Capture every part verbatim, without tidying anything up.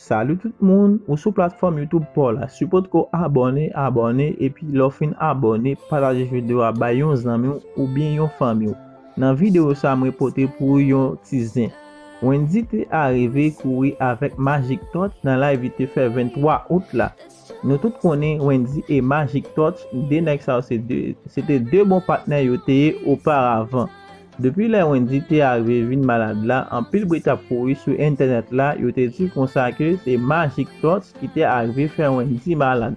Salut tout moun, ou sou platfòm YouTube pa w la. Sipòte w abòne, abòne, epi lè w fin abòne, pataje videyo a bay yon zanmi w oubyen yon fanmi w. Nan videyo sa, mwen pote pou ou yon ti zen. Wendyy te arive kouri avèk Magic Touch nan live li te fè venntwa out la. Nou tout konnen Wendyy e Magic Touch, de nèg sa yo se de, se te de bon patnè yo te ye oparavan. Depi lè Wendyy te arive vin malad la, anpil bri t ap kouri sou entènèt la, yo te di konsa ke se Magic Touch ki te arive fè Wendyy malad.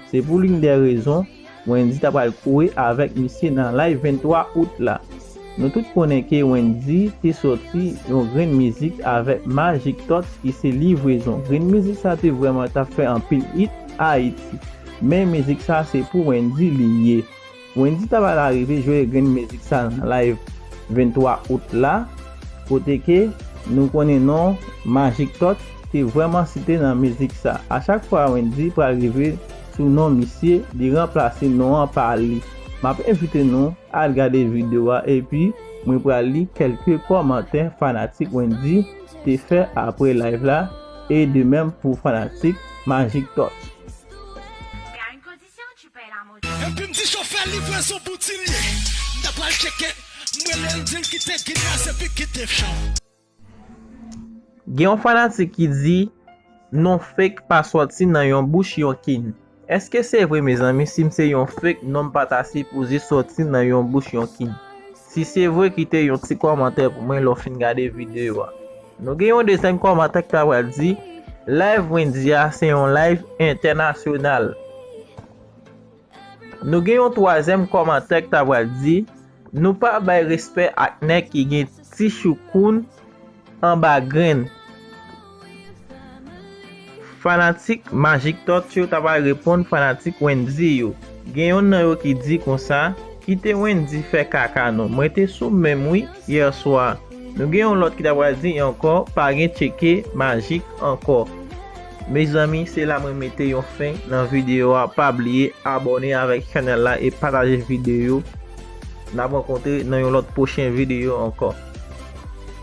Se pou l'une des raisons, Wendyy ta pral kouri avèk misye nan live venntwa out la. Nou tout konnen ke Wendyy te sòti yon grenn mizik avèk Magic Touch ki se Livrezon. Grenn mizik sa te vrèman t ap fè anpil hit Ayiti. Men mizik sa se pou Wendyy li ye. Wendyy ta pral arive jwe grenn mizik sa nan live venntwa out la, kote ke nou konnen non Magic Touch te vrèman site nan mizik sa. A chak fwa Wendyy pral rive sou non misye, li ranplase non an pa li. M ap envite nou al gade videyo a epi mwen pral li kèlke kòmantè fanatik Wendyy te fè apre live la, e de menm pou fanatik Magic Touch. Mais à une condition, tu payes la moto. Epi m di chofè livrezon boutilye. M ta pral tcheke. M rele l di l kite gid la se pi kite chan. Gen yon fanatik ki di non fake pa sòti nan yon bouch yon kin. Èske se vre mezanmi, si m se yon fake, non m pa ta sipoze sòti nan yon bouch yon kin? Si se vre, kite yon ti kòmantè pou mwen lè w fin gade videyo a. Nou gen yon dezyèm kòmantè ki ta pral di live Wendyy a se yon live entènasyonal. Nou gen yon twazyèm kòmantè ki ta pral di nou pa bay respè ak nèg ki gen ti choukoun anba grenn. Fanatik Magic Touch yo ta pral reponn fanatik Wendyy yo. Gen yonn nan yo ki di konsa, kite Wendyy fè kaka non. Mwen te sou menm wi yèswa. Nou gen yon lòt ki ta pral di ankò, pa gen tcheke Magic ankò. Mezanmi, se la mwen mete yon fen nan videyo a. Pa bliye abòne avèk chanèl la e pataje videyo. N ap rankontre nan yon lòt pwochen videyo ankò.